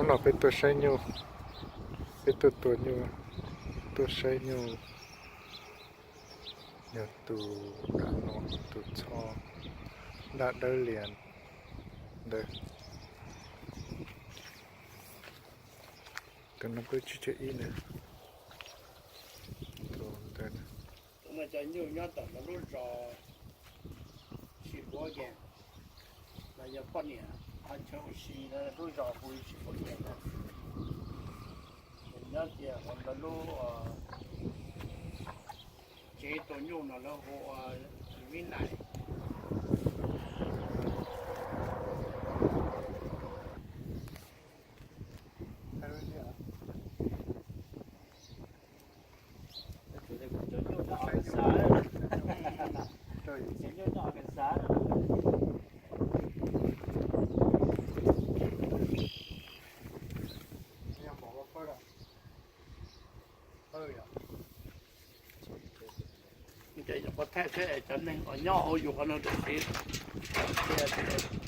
No peb tuaj saib nyuj, peb tuaj tua nyuj, tuaj saib nyuj. Yog tus dab no, tus txho daj dawb lias ntawd. Tus no kuj tsib caug ib na. Tus ntawd na. Tus no cov nyuj nyob tom lawv lub zos Tsis Huav Yees, los yog poj niam ho chaw ua si lub zos hu Tsis Huav Yees na. Nyob tias hauv lawv lub tsev tua nyuj no lawv hu ua Vib Nais. Ces yog pov thaij thiab cov neeg uas nyob hauv yus qhov no tam sim tias